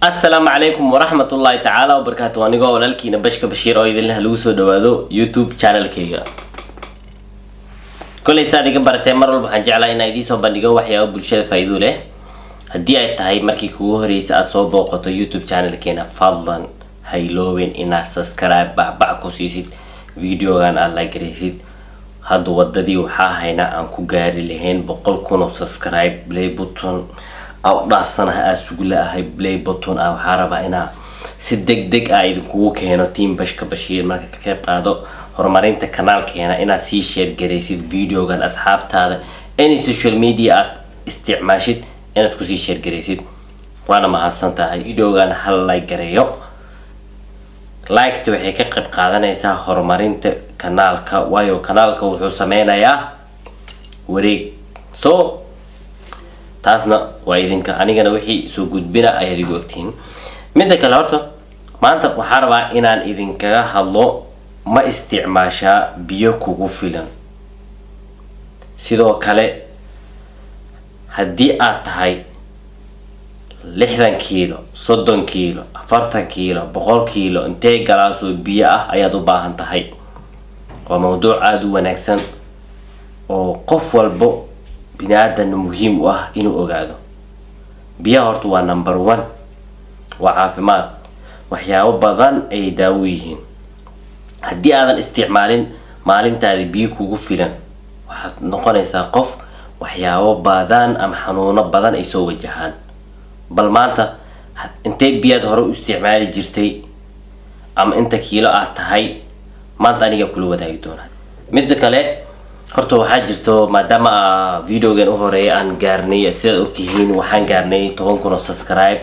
Asalaamu calaykum waraxmat ullaahi tacaala wabarakaatu. Anigoo walaalkiina Bashka Bashiir oo idinleh lagu soo dhawaado YouTube channelkayga. Kolay saad iga baratee, mar walba waxaan jeclaa inaan idiin soo bandhigo waxyaabo bulshada faa'iido leh. Haddii ay tahay markii kugu horeysa aad soo booqato YouTube channelkeena, fadlan ha iloobin inaad subscribe bacbac ku siisid, videogan aad like garaysid. Hadda wadadii waxaa haynaa aan ku gaari lahayn 100,000 oo subscribe. Play button aa u dhaarsanaha, aa sugla ahay play button ah. Waxaa rabaa inaa si deg deg ah idinkugu keeno team Bashka Bashiir. Marka ka qayb qaado horumarinta kanaalkeena inaad sii share garaysid videogan asxaabtaada, any social media aad isticmaashid inaad kusii share garaysid, waana mahadsan tahay. Videogan hal like gareeyo, liketa waxay ka qayb qaadanaysaa horumarinta kanaalka, waayo kanaalka wuxuu sameynayaa wareeg. So taasna waa idinka, anigana wixii soo gudbina ayaad igu ogtihiin. Midda kale, horta maanta waxaa rabaa inaan idinkaga hadlo: ma isticmaashaa biyo kugu filan? Sidoo kale, haddii aad tahay 60 kiilo, 30 kiilo, 40 kiilo, 100 kiilo, intee galaasoo biyo ah ayaad u baahan tahay? Waa mawduuc aada u wanaagsan oo qof walbo bini aadanna muhiim u ah inuu ogaado. Biyaha horta waa number one, waa caafimaad, waxyaabo badan ayay daawo yihiin. Haddii aadan isticmaalin maalintaadi biyo kugu filan, waxaad noqonaysaa qof waxyaabo badan ama xanuuno badan ay soo wajahaan. Bal maanta intee biyaad hore u isticmaali jirtay ama inta kiilo aad tahay, maanta anigaa kula wadaagi doonaa. Midda kale, horta waxaa jirto, maadaama videogan u horeeya aan gaarnay, sidaad ogtihiin, waxaan gaarnay 10,000 oo subscribe.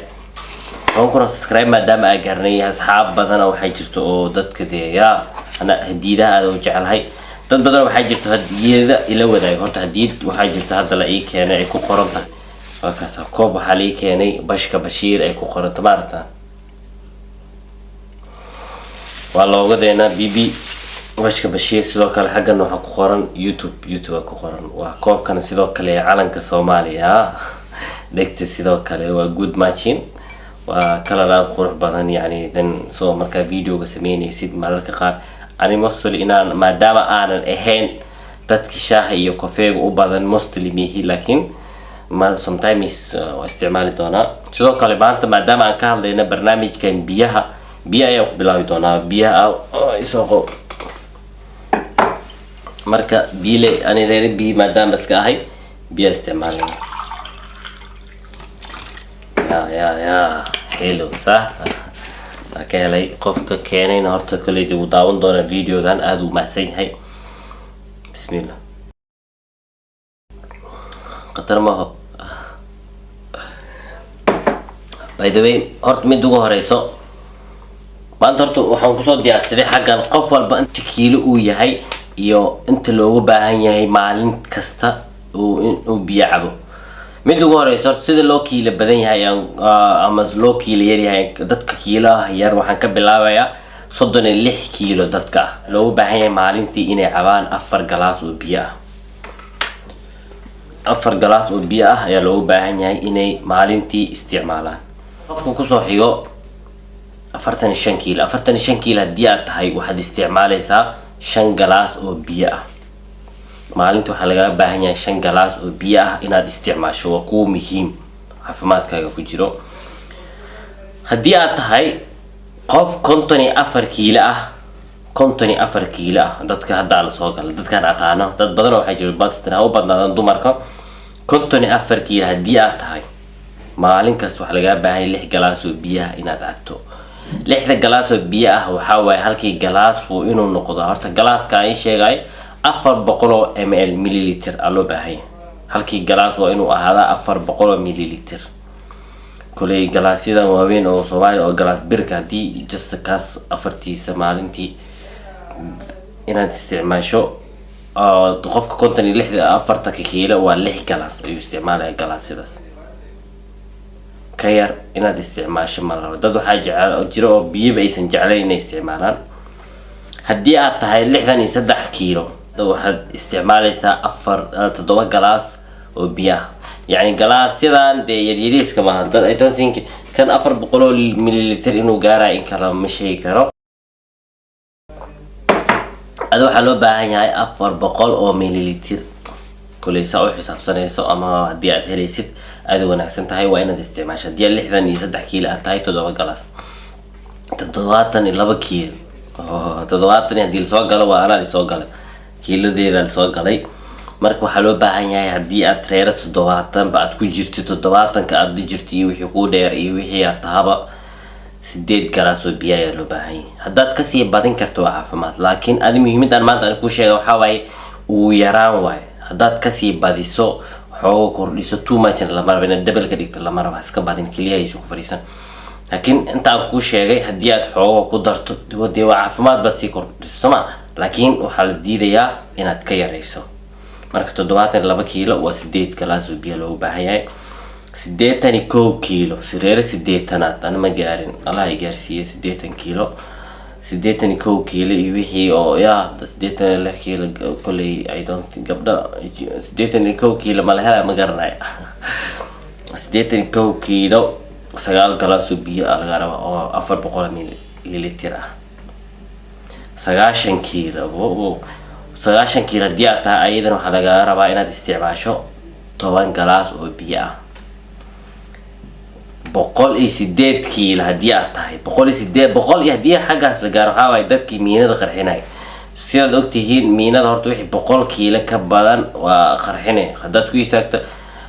10,000 oo subscribe maadaama aan gaarnay, asxaab badana waxaa jirto oo dadka dee yaa ana hadiidaha aada u jecelahay. Dad badan waxaa jirto hadiyada ila wadaaga. Horta hadiyad waxaa jirta hadda la ii keenay, ay ku qoran tahay, waa kaasa. Koob waxaa la ii keenay Bashka Bashiir ay ku qoranto, maarata, waa loogadeena b Bashka Bashiir. Sidoo kale xaggan waxaa ku qoran YouTube, YouTube ku qoran. Waa koobkana sidoo kale calanka Soomaaliya dhegta. Sidoo kale waa good matching, waa kalar aada qurux badan. Yani dan soo markaa videoga sameynaysid, mararka qaar ani mostly inaan, maadaama aanan ahayn dadka shaaha iyo kofeega u badan, mostly mihi, laakiin ma sometimes waa isticmaali doonaa. Sidoo kale maanta maadaama aan ka hadlayna barnaamijkan biyaha, biyo ayaan ku bilaabi doonaa. Biyaha isoo qo marka biyole ani reer biyo maadaama iska ahay, biya isticmaalina. Ya ya ya, hello, sax, waa ka helay. Qofka keenayna horta koleyda wuu daawan doonaa videogan, aada uu mahadsan yahay. Bismillah, khatar maho. By the way, horta mid ugu horeyso, maanta horta waxaan kusoo diyaarsaday xaggan qof walba inta kiilo uu yahay iyo inta loogu baahan yahay maalin kasta uu inuu biyo cabo. Mid ugu horeyso, horta sida loo kiilo badan yahay ama loo kiilo yar yahay, dadka kiilaha yar waxaan ka bilaabayaa 36 kiilo. Dadka ah loogu baahan yahay maalintii inay cabaan 4 galaas oo biyo ah. 4 galaas oo biyo ah ayaa loogu baahan yahay inay maalintii isticmaalaan. Qofka kusoo xigo, 45 kiilo. 45 kiilo haddii aad tahay, waxaad isticmaaleysaa 5 galaas oo biyo ah maalinta. Waxaa lagaga baahan yahay 5 galaas oo biyo ah inaad isticmaasho, waa kuwa muhiim caafimaadkaaga ku jiro. Haddii aad tahay qof 54 kiilo ah, 54 kiilo ah, dadka haddaa lasoo gala, dadkaan aqaano, dad badan oo waxaa jiro bastan ha u badnaadaan dumarka. 54 kiilo haddii aad tahay, maalin kasta waxaa lagaa baahan yahay 6 galaas oo biyaha inaad cabto. 6da galaas oo biyo ah waxaa waaye, halkii galaas wuu inuu noqdo, horta galaaska aan sheegay, 400 oo ml, milliliter aa loo baahanya. Halkii galaas waa inuu ahaadaa 400 oo milliliter. Koley galaasyadan waaweyn oo Soomaaliya oo galaas birka, haddii just kaas afartiisa maalintii inaad isticmaasho, qofka 56da, 40ka kiilo waa 6 galaas ayuu isticmaalaya. Galaasyadaas ka yar inaad isticmaasho ma la rabo. Dad waxaa jecel jiro oo biyaba aysan jeclayn inay isticmaalaan. Haddii aad tahay 63 kiilo, waxaad isticmaaleysaa afar, 7 galaas oo biyo ah. Yacni galaasyadan dee yaryariiska maaha. Dad, I don't think Kan 400 milliliter inuu gaaraya in kale ma sheegi karo. Ada waxaa loo baahan yahay 400 oo milliliter. Kuley saa u xisaabsanayso ama haddii aad helaysid, aada u wanaagsan tahay, waa inaad isticmaasho. Haddii aad 63 kiilo aad tahay, 7 galaas. 72 kiilo, 70 haddii lasoo galo, waa anaa lasoo galay, kiiladeeda lasoo galay. Marka waxaa loo baahan yahay haddii aad reero 70 ba aad ku jirto, 70-ka aad jirto iyo wixii kuu dheer iyo wixii aad tahaba, 8 galaas oo biyo ayaa loo baahan yahay. Haddaad kasii badin karto waa caafimaad, laakiin adi muhiimadaan maanta aan kuu sheega waxaa waaye ugu yaraan waaye. Haddaad kasii badiso, xoogo kordhiso, too much lama raba, inaad double ka dhigto lama raba, iska badin, keliyaha aysu ku fadhiisan. Laakiin inta aan kuu sheegay haddii aad xoogo ku darto, dee waa caafimaad baad sii kordhiso, soma? Laakiin waxaa la diidayaa inaad ka yareyso. Marka 72 kiilo waa 8 galaas oo biyo loogu baahan yahay. 81 kiilo, sireere 80aad, ana ma gaarin, Allah i gaarsiiyey 80 kiilo. 81 kiilo iyo wixii oo ya 86 kiilo kolley, I don't think gabdha 81 kiilo ma la helaa, ma garanayo. 81 kiilo, 9 galaas oo biyo ah laga rabaa oo 400 milliliter ah. 90 kiilo, 90 kiilo haddii aad tahay, ayadana waxaa lagaa rabaa inaad isticmaasho 10 galaas oo biyo ah. 108 kiilo haddii aad tahay, 108, boqol iyo haddii xaggaas la gaaro, waxaa waaye dadkii miinada qarxinaya. Sidaad ogtihiin, miinada horta wixii 100 kiilo ka badan waa qarxine haddaad ku istaagto.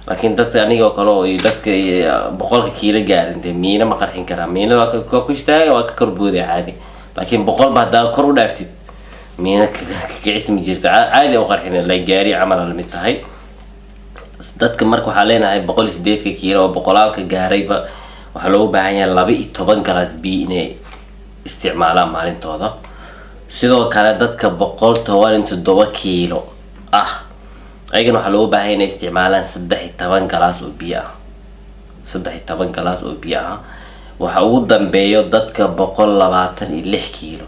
Laakiin dadka aniga oo kale oo iyo dadka 100-ka kiilo gaarin, dee miina ma qarxin karaa. Miinada waa ku istaagay, waa ka korbooday caadi. Laakiin 100 ba haddaa kor u dhaaftid, miina kicis ma jirto, caadi u qarxine, la gaari camal aa lamid tahay dadka. Marka waxaa leenahay 108-ka kiilo oo boqolaalka gaarayba waxaa loogu baahan yahay 12 galaas biyo inay isticmaalaan maalintooda. Sidoo kale dadka 117 kiilo ah, ayagana waxaa loogu baahan yahay inay isticmaalaan 13 galaas oo biyo ah, 13 galaas oo biyo ah. Waxa ugu dambeeyo dadka 126 kiilo.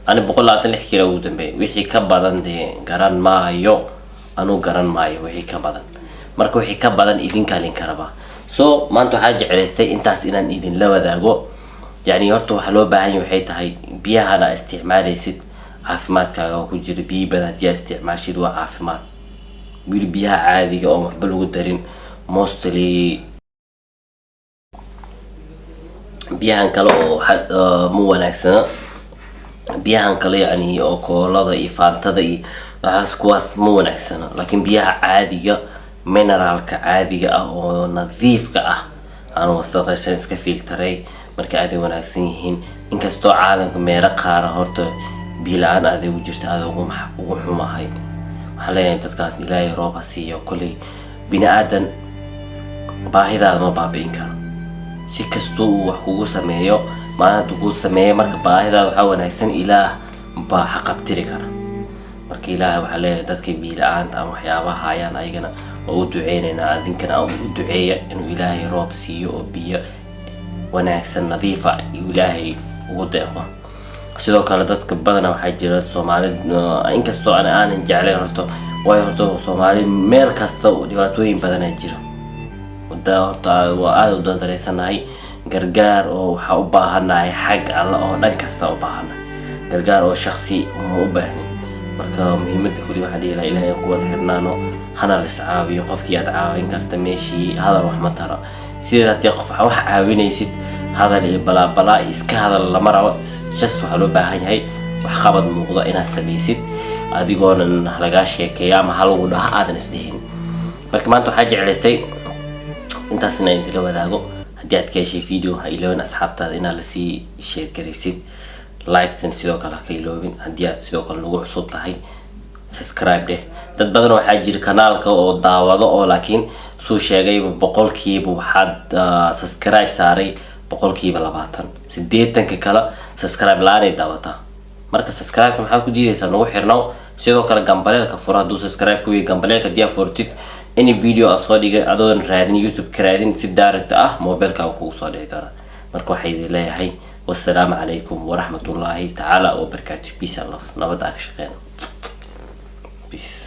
Ani 126 kiilo ugu dambeeya, wixii ka badan dee garan maayo, anuu garan maayo wixii ka badan. Marka wixii ka badan idinkaa linka rabaa. So maanta waxaa jeclaystay intaas inaan idinla wadaago. Yani horta waxaa loo baahan yahay waxay tahay biyahana isticmaalaysid caafimaadkaaga ku jira. Biyo badan haddii aad isticmaashid waa caafimaad. Weli biyaha caadiga oo waxba lagu darin, mostly biyahan kale oo ma wanaagsana. Biyahan kale yani oo koolada iyo Fantada iyo waxaas, kuwaas ma wanaagsana. Laakiin biyaha caadiga, mineralka caadiga ah oo nadiifka ah, aan wasaqaysan, iska filtaray, marka aaday wanaagsan yihiin. Inkastoo caalamka meelo qaara horta biyo la-aan aaday ugu jirta, aada ugu xumahay. Waxaan leeyahay dadkaas Ilaahay roob ha siiyo. Kolley bini aadan baahidaada ma baabi'in karo, si kastuu uu wax kugu sameeyo, maalin hadduu kuu sameeyo. Marka baahidaada waxaa wanaagsan Ilaah baa xaqabtiri kara. Marka Ilaah waxaa leeyahay dadka biyo la-aanta ama waxyaabaha hayaan, ayagana waa u duceyneynaa, adinkana u duceeya inuu Ilaahay roob siiyo oo biyo wanaagsan nadiifa Ilaahay ugu deeqo. Sidoo kale dadka badana waxaa jira Soomaali, inkastoo aan aanan jeclayn horta, waayo horta Soomaali meel kasta dhibaatooyin badanaa jira. Wada horta waa aada u dandareysanahay. Gargaar oo waxaa u baahanahay xag Alla oo dhan kasta u baahanahay, gargaar oo shaksi uma u baahnin. Marka muhiimada kuli waxaan dhihi lahaa Ilahay aan ku wada xirnaano, hana la iscaawiyo. Qofkii aad caawin karta meeshii, hadal wax ma tara sideed. Haddii qof wax caawinaysid, hadal iyo balaabalaa iska hadal lama rabo. Just waxaa loo baahan yahay waxqabad muuqda inaad samaysid, adigoonan lagaa sheekeeya ama halagu dhaha aadan isdhihin. Marka maanta waxaa jeclaystay intaas inaan idinla wadaago. Haddii aad ka heshay video, ha iloobin asxaabtaada inaad lasii share garaysid, like-tan sidoo kale ha ka iloobin. Haddii aad sidoo kale nagu cusub tahay, subscribe dheh. Dad badan waxaa jira kanaalka oo daawado oo laakiin suu sheegayba boqolkiiba waxaad subscribe saaray 20%, 80-ka kale subscribe la-aanay daawataa. Marka subscribe-ka maxaa ku diidaysaa? Nagu xirnow. Sidoo kale gambaleelka furo. Hadduu subscribe ku yahay, gambaleelka haddii aad furtid, any video aad soo dhigay adoon raadin YouTube ka raadin, si direct ah mobilka kugu soo dhici doona. Marka waxaa idin leeyahay wassalaamu calaykum waraxmatullaahi tacaala wabarakaatu. Peace and love, nabadda ka shaqeyna. Peace.